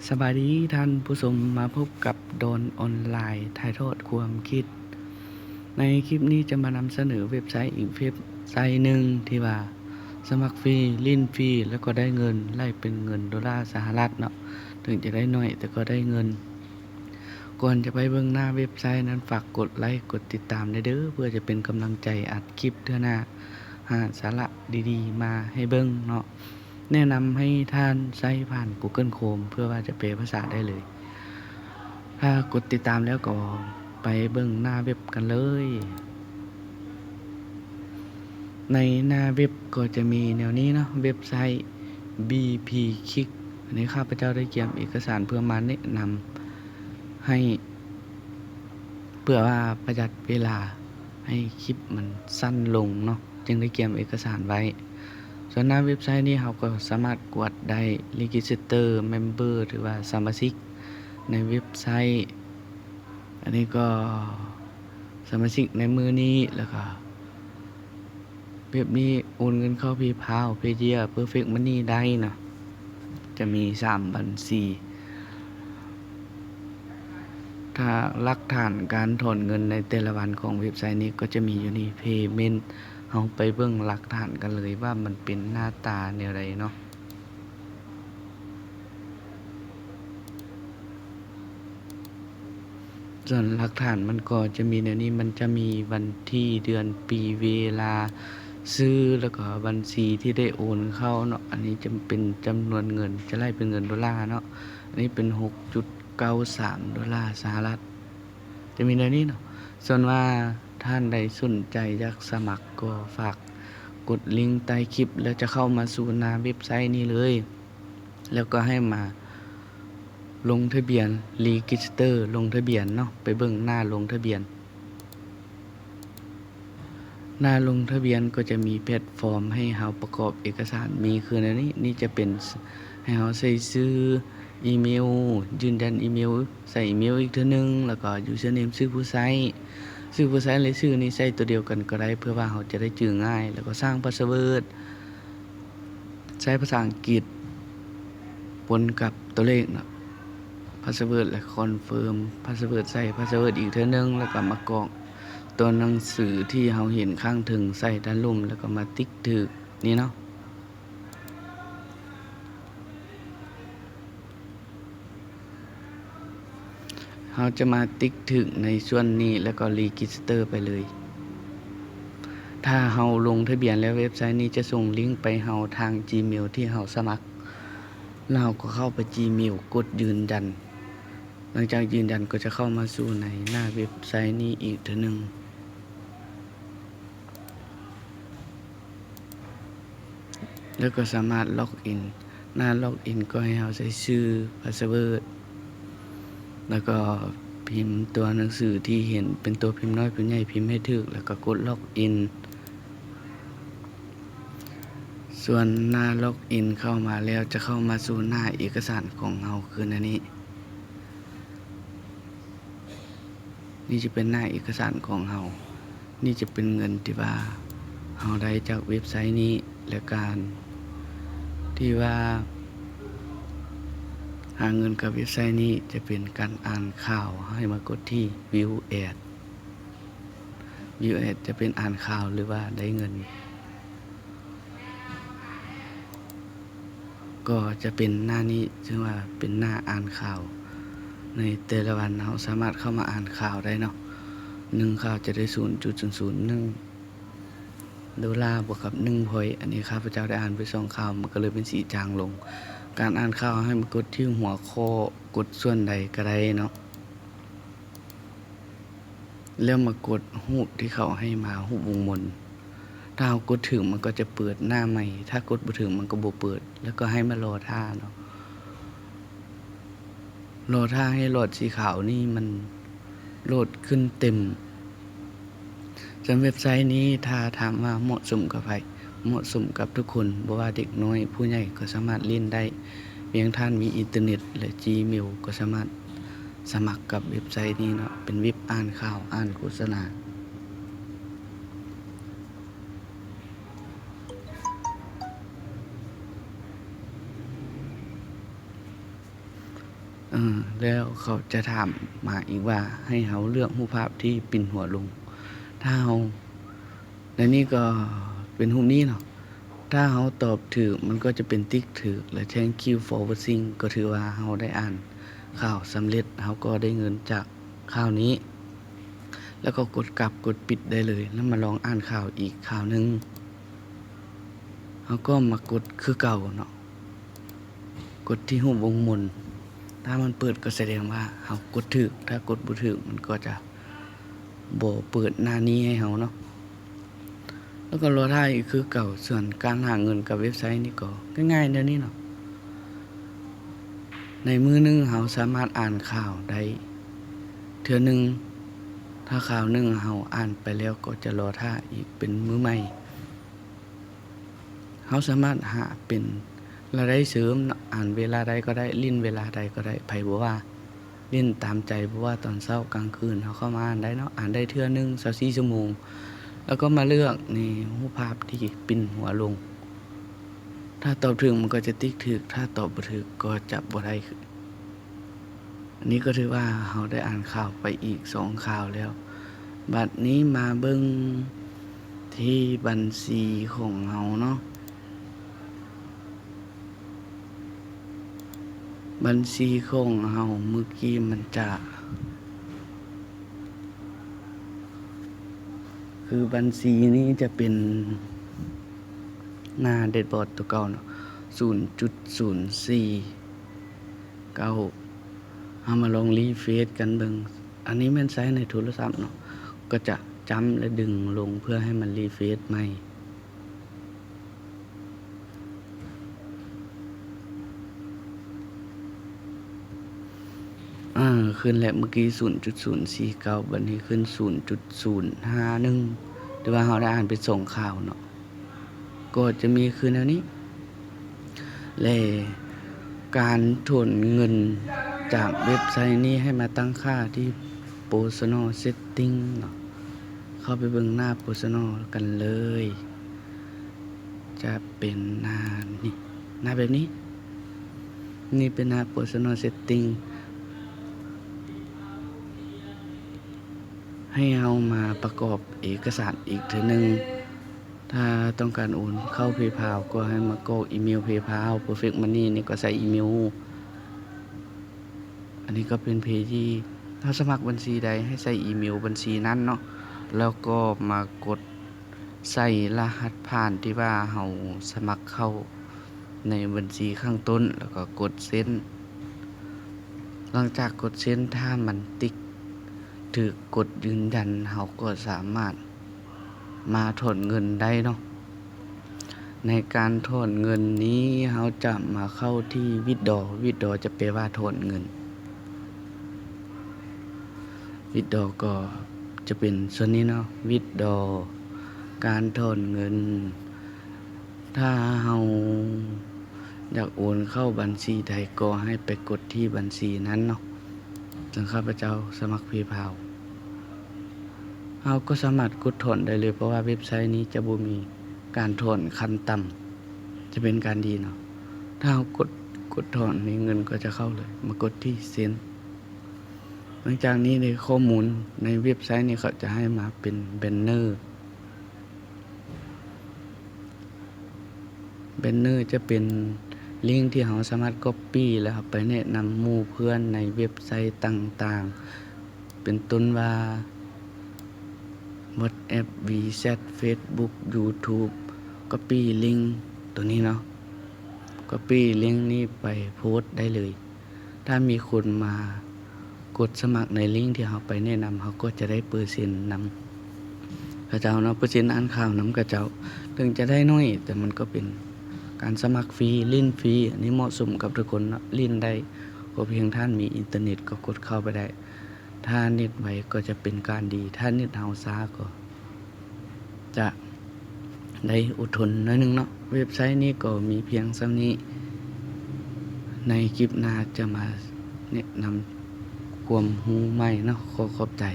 ສະບາຍດີທ່ານຜູ້ຊົມ, ມາພົບກັບດອນອອນລາຍ ຖ່າຍທອດຄວາມຄິດ. ໃນຄລິບນີ້ຈະມານຳສະເໜີເວັບໄຊອີກເວັບໄຊໜຶ່ງທີ່ວ່າສະໝັກຟຣີ, ຫຼິ້ນຟຣີ ແລ້ວກໍໄດ້ເງິນ, ໄລ່ເປັນເງິນໂດລາສະຫະລັດເນາະ, ເຖິງຈະໄດ້ໜ້ອຍແຕ່ກໍໄດ້ເງິນ. ກ່ອນຈະໄປເບິ່ງໜ້າເວັບໄຊນັ້ນ, ຝາກກົດໄລກ໌ ກົດຕິດຕາມແດ່ເດີ ເພື່ອຈະເປັນກຳລັງໃຈອັດຄລິບເທື່ອໜ້າ, ຫາສາລະດີໆມາໃຫ້ເບິ່ງເນາະ. ແນະນຳໃຫ້ທ່ານໃຊ້ຜ່ານ Google Chrome ເພື່ອວ່າຈະແປພາສາໄດ້ເລີຍ. ຖ້າກົດຕິດຕາມແລ້ວກໍໄປເບິ່ງໜ້າເວັບກັນເລີຍ. ໃນໜ້າເວັບກໍຈະມີແນວນີ້ເນາະ, ເວັບໄຊ ບີພີ ຄລິກ. ອັນນີ້ຂ້າພະເຈົ້າໄດ້ກຽມເອກະສານເພື່ອມາແນະນຳໃຫ້ ເພື່ອວ່າປະຢັດເວລາ ໃຫ້ຄລິບມັນສັ້ນລົງເນາະ, ຈຶ່ງໄດ້ກຽມເອກະສານໄວ້. ສ່ວນໜ້າເວັບໄຊນີ້ເຮົາກໍສາມາດກວດໄດ້ Register Member ຫຼືວ່າສະມາຊິກໃນເວັບໄຊ. ອັນນີ້ກໍສະມາຊິກໃນມື້ນີ້, ແລ້ວກໍເວັບນີ້ໂອນເງິນເຂົ້າ PayPal, Payeer, Perfect Money ໄດ້ເນາະ, ຈະມີສາມບັນຊີ. ຖ້າຫຼັກຖານການຖອນເງິນໃນແຕ່ລະວັນຂອງເວັບໄຊນີ້ກໍຈະມີຢູ່ນີ້ Payment. ເຮົາໄປເບິ່ງຫຼັກຖານກັນເລີຍວ່າມັນເປັນໜ້າຕາແນວໃດເນາະ. ສ່ວນຫຼັກຖານມັນກໍຈະມີແນວນີ້, ມັນຈະມີວັນທີ, ເດືອນ, ປີ, ເວລາ, ຊື່ ແລ້ວກໍບັນຊີທີ່ໄດ້ໂອນເຂົ້າເນາະ. ອັນນີ້ຈະເປັນຈຳນວນເງິນ, ຈະໄລ່ເປັນເງິນໂດລາເນາະ. ອັນນີ້ເປັນຫົກຈຸດເກົ້າສາມໂດລາສະຫະລັດ. ຈະມີແນວນີ້ເນາະ. ສ່ວນວ່າທ່ານໃດສົນໃຈຢາກສະໝັກກໍຝາກກົດລິງໃຕ້ຄລິບ ແລ້ວຈະເຂົ້າມາສູ່ໜ້າເວັບໄຊນີ້ເລີຍ. ແລ້ວກໍໃຫ້ມາລົງທະບຽນ, Register ລົງທະບຽນເນາະ, ໄປເບິ່ງໜ້າລົງທະບຽນ. ໜ້າລົງທະບຽນກໍຈະມີແພລດຟອມໃຫ້ເຮົາປະກອບເອກະສານ, ມີຄືແນວນີ້. ນີ້ຈະເປັນ ໃຫ້ເຮົາໃສ່ຊື່, ອີເມວ, ຢືນຢັນອີເມວ, ໃສ່ອີເມວອີກເທື່ອໜຶ່ງ, ແລ້ວກໍ username ຊື່ຜູ້ໃຊ້. ຊື່ຜູ້ໃຊ້ ແລະ ຊື່ນີ້ໃຊ້ຕົວດຽວກັນກໍໄດ້ ເພື່ອວ່າເຮົາຈະໄດ້ຈື່ງ່າຍ, ແລ້ວກໍສ້າງ password ໃຊ້ພາສາອັງກິດປົນກັບຕົວເລກເນາະ, password ແລະ confirm password ໃສ່ password ອີກເທື່ອໜຶ່ງ, ແລ້ວກໍມາກອກຕົວໜັງສືທີ່ເຮົາເຫັນຂ້າງເທິງໃສ່ດ້ານລຸ່ມ, ແລ້ວກໍມາຕິກຖືກນີ້ເນາະ. ເຮົາຈະມາຕິກຖືກໃນສ່ວນນີ້ ແລ້ວກໍ Register ໄປເລີຍ. ຖ້າເຮົາລົງທະບຽນແລ້ວ, ເວັບໄຊນີ້ຈະສົ່ງລິງໄປເຮົາທາງ Gmail ທີ່ເຮົາສະໝັກ, ແລ້ວເຮົາກໍເຂົ້າໄປ Gmail ກົດຢືນຢັນ. ຫຼັງຈາກຢືນຢັນກໍຈະເຂົ້າມາສູ່ໃນໜ້າເວັບໄຊນີ້ອີກເທື່ອໜຶ່ງ. ແລ້ວກໍສາມາດລັອກອິນ. ໜ້າລັອກອິນກໍໃຫ້ເຮົາໃສ່ຊື່, password ແລ້ວກໍພິມຕົວໜັງສືທີ່ເຫັນເປັນຕົວພິມນ້ອຍພິມໃຫຍ່, ພິມໃຫ້ຖືກ ແລ້ວກໍກົດລັອກອິນ. ສ່ວນໜ້າລັອກອິນເຂົ້າມາແລ້ວ ຈະເຂົ້າມາສູ່ໜ້າເອກະສານຂອງເຮົາຄືແນວນີ້. ນີ້ຈະເປັນໜ້າເອກະສານຂອງເຮົາ. ນີ້ຈະເປັນເງິນທີ່ວ່າເຮົາໄດ້ຈາກເວັບໄຊນີ້ ແລະ ການທີ່ວ່າຫາເງິນກັບເວັບໄຊນີ້ຈະເປັນການອ່ານຂ່າວ. ໃຫ້ມາກົດທີ່ View Ad. View Ad ຈະເປັນອ່ານຂ່າວ ຫຼືວ່າໄດ້ເງິນ. ກໍຈະເປັນໜ້ານີ້ ເຊິ່ງວ່າເປັນໜ້າອ່ານຂ່າວ. ໃນແຕ່ລະວັນເຮົາສາມາດເຂົ້າມາອ່ານຂ່າວໄດ້ເນາະ. ໜຶ່ງຂ່າວຈະໄດ້ສູນຈຸດສູນສູນໜຶ່ງໂດລາ ບວກກັບໜຶ່ງພອຍ. ອັນນີ້ຂ້າພະເຈົ້າໄດ້ອ່ານໄປສອງຂ່າວ ມັນກໍເລີຍເປັນສີຈາງລົງ. ການອ່ານຂ່າວໃຫ້ມາກົດທີ່ຫົວຂໍ້, ກົດສ່ວນໃດກໍໄດ້ເນາະ. ແລ້ວມາກົດຮູບທີ່ເຂົາໃຫ້ມາ, ຮູບວົງມົນ. ຖ້າເຮົາກົດຖືກ ມັນກໍຈະເປີດໜ້າໃໝ່, ຖ້າກົດບໍ່ຖືກ ມັນກໍບໍ່ເປີດ. ແລ້ວກໍໃຫ້ມາລໍຖ້າເນາະ, ລໍຖ້າໃຫ້ຫຼອດສີຂາວນີ້ມັນໂຫຼດຂຶ້ນເຕັມ. ສ່ວນເວັບໄຊນີ້ ຖ້າຖາມວ່າເໝາະສົມກັບໃຜ? ເໝາະສົມກັບທຸກຄົນ, ບໍ່ວ່າເດັກນ້ອຍຜູ້ໃຫຍ່ກໍສາມາດຫຼິ້ນໄດ້. ພຽງທ່ານມີອິນເຕີເນັດ ແລະ Gmail ກໍສາມາດສະໝັກກັບເວັບໄຊນີ້ເນາະ, ເປັນເວັບອ່ານຂ່າວ, ອ່ານໂຄສະນາ. ເອີ ແລ້ວເຂົາຈະຖາມມາອີກວ່າ ໃຫ້ເຮົາເລືອກຮູບພາບທີ່ປິ່ນຫົວລົງ. ຖ້າເຮົາ ແລະ ນີ້ກໍເປັນຮູບນີ້ເນາະ. ຖ້າເຮົາຕອບຖືກ ມັນກໍຈະເປັນຕິກຖືກ ແລະ Thank you for watching ກໍຖືວ່າເຮົາໄດ້ອ່ານຂ່າວສຳເລັດ, ເຮົາກໍໄດ້ເງິນຈາກຂ່າວນີ້. ແລ້ວກໍກົດກັບ ກົດປິດໄດ້ເລີຍ. ແລ້ວມາລອງອ່ານຂ່າວອີກຂ່າວໜຶ່ງ. ເຮົາກໍມາກົດຄືເກົ່າເນາະ, ກົດທີ່ຮູບວົງມົນ. ຖ້າມັນເປີດກໍສະແດງວ່າເຮົາກົດຖືກ, ຖ້າກົດບໍ່ຖືກ ມັນກໍຈະບໍ່ເປີດໜ້ານີ້ໃຫ້ເຮົາເນາະ. ແລ້ວກໍລໍຖ້າອີກຄືເກົ່າ. ສ່ວນການຫາເງິນກັບເວັບໄຊນີ້ກໍງ່າຍໆແນວນີ້ເນາະ. ໃນມື້ໜຶ່ງເຮົາສາມາດອ່ານຂ່າວໄດ້ເທື່ອໜຶ່ງ. ຖ້າຂ່າວໜຶ່ງເຮົາອ່ານໄປແລ້ວ ກໍຈະລໍຖ້າອີກເປັນມື້ໃໝ່. ເຮົາສາມາດຫາເປັນລາຍໄດ້ເສີມເນາະ, ອ່ານເວລາໃດກໍໄດ້, ຫຼິ້ນເວລາໃດກໍໄດ້, ໃຜບໍ່ວ່າ, ຫຼິ້ນຕາມໃຈ, ບໍ່ວ່າຕອນເຊົ້າກາງຄືນ ເຮົາເຂົ້າມາອ່ານໄດ້ເນາະ, ອ່ານໄດ້ເທື່ອໜຶ່ງ ຊາວສີ່ຊົ່ວໂມງ. ແລ້ວກໍມາເລືອກໃນຮູບພາບທີ່ປິ່ນຫົວລົງ. ຖ້າຕອບຖືກມັນກໍຈະຕິກຖືກ, ຖ້າຕອບບໍ່ຖືກກໍຈະບໍ່ໄດ້. ອັນນີ້ກໍຖືວ່າເຮົາໄດ້ອ່ານຂ່າວໄປອີກສອງຂ່າວແລ້ວ. ບັດນີ້ມາເບິ່ງທີ່ບັນຊີຂອງເຮົາເນາະ. ບັນຊີຂອງເຮົາມື້ກີ້ມັນຈະ ຄືບັນຊີນີ້ຈະເປັນໜ້າແດດບອດຕົວເກົ່າເນາະ, ສູນຈຸດສູນສີ່ເກົ້າ. ເຮົາມາລອງຣີເຟຣຊກັນເບິ່ງ. ອັນນີ້ແມ່ນໃຊ້ໃນໂທລະສັບເນາະ, ກໍຈະຈ້ຳ ແລະ ດຶງລົງເພື່ອໃຫ້ມັນຣີເຟຣຊໃໝ່. ອາ ຂຶ້ນແລ້ວ, ເມື່ອກີ້ສູນຈຸດສູນສີ່ເກົ້າ, ບັດນີ້ຂຶ້ນສູນຈຸດສູນຫ້າໜຶ່ງ. ຖືວ່າເຮົາໄດ້ອ່ານເປັນສອງຂ່າວເນາະ, ກໍຈະມີຄືແນວນີ້. ແລະ ການຖອນເງິນຈາກເວັບໄຊນີ້ ໃຫ້ມາຕັ້ງຄ່າທີ່ Personal Setting ເນາະ. ເຂົ້າໄປເບິ່ງໜ້າ Personal ກັນເລີຍ. ຈະເປັນໜ້ານີ້, ໜ້າແບບນີ້. ນີ້ເປັນໜ້າ Personal Setting. ໃຫ້ເຮົາມາປະກອບເອກະສານອີກເທື່ອໜຶ່ງ. ຖ້າຕ້ອງການໂອນເຂົ້າ PayPal ກໍໃຫ້ມາກອກອີເມວ PayPal, Perfect Money ນີ້ກໍໃສ່ອີເມວ. ອັນນີ້ກໍເປັນເພຈີ. ຖ້າສະໝັກບັນຊີໃດ ໃຫ້ໃສ່ອີເມວບັນຊີນັ້ນເນາະ, ແລ້ວກໍມາກົດໃສ່ລະຫັດຜ່ານທີ່ວ່າເຮົາສະໝັກເຂົ້າໃນບັນຊີຂ້າງຕົ້ນ ແລ້ວກໍກົດເຊັນ. ຫຼັງຈາກກົດເຊັນ ຖ້າມັນຕິກຖືກກົດຢືນຢັນ, ເຮົາກໍສາມາດ ມາຖອນເງິນໄດ້ເນາະ. ໃນການຖອນເງິນນີ້ ເຮົາຈະມາເຂົ້າທີ່ Withdraw. Withdraw ຈະແປວ່າຖອນເງິນ. Withdraw ກໍຈະເປັນສ່ວນນີ້ເນາະ, Withdraw ການຖອນເງິນ. ຖ້າເຮົາຢາກໂອນເຂົ້າບັນຊີໃດ ກໍໃຫ້ໄປກົດທີ່ບັນຊີນັ້ນເນາະ. ເຊິ່ງຂ້າພະເຈົ້າສະໝັກ PayPal. ເຮົາກໍສາມາດກົດຖອນໄດ້ເລີຍ, ເພາະວ່າເວັບໄຊນີ້ຈະບໍ່ມີການຖອນຂັ້ນຕ່ຳ, ຈະເປັນການດີເນາະ. ຖ້າເຮົາກົດ, ກົດຖອນນີ້ ເງິນກໍຈະເຂົ້າເລີຍ. ມາກົດທີ່ເຊັນ. ຫຼັງຈາກນີ້ ໃນຂໍ້ມູນໃນເວັບໄຊນີ້ ເຂົາຈະໃຫ້ມາເປັນແບນເນີ. ແບນເນີຈະເປັນລິ້ງທີ່ເຮົາສາມາດກັອບປີ້ ແລ້ວເອົາໄປແນະນຳໝູ່ເພື່ອນໃນເວັບໄຊຕ່າງໆ ເປັນຕົ້ນວ່າ WhatsApp, WeChat, Facebook, YouTube. ກັອບປີ້ລິ້ງໂຕນີ້ເນາະ, ກັອບປີ້ລິ້ງນີ້ໄປໂພສໄດ້ເລີຍ. ຖ້າມີຄົນມາກົດສະໝັກໃນລິ້ງທີ່ເຮົາໄປແນະນຳ, ເຮົາກໍຈະໄດ້ເປີເຊັນນຳເຂົາເຈົ້າເນາະ, ເປີເຊັນອ່ານຂ່າວນຳເຂົາເຈົ້າ. ເຖິງຈະໄດ້ໜ້ອຍ, ແຕ່ມັນກໍເປັນການສະໝັກຟຣີ, ຫຼິ້ນຟຣີ. ອັນນີ້ເໝາະສົມກັບທຸກຄົນເນາະ, ຫຼິ້ນໄດ້ ຂໍພຽງທ່ານມີອິນເຕີເນັດກໍກົດເຂົ້າໄປໄດ້. ຖ້າເນັດໄວກໍຈະເປັນການດີ, ຖ້າເນັດເຮົາຊ້າກໍຈະໄດ້ອົດທົນໜ້ອຍໜຶ່ງເນາະ. ເວັບໄຊນີ້ກໍມີພຽງສ່ຳນີ້, ໃນຄລິບໜ້າຈະມາແນະນຳຄວາມຮູ້ໃໝ່ເນາະ. ຂໍຂອບໃຈ.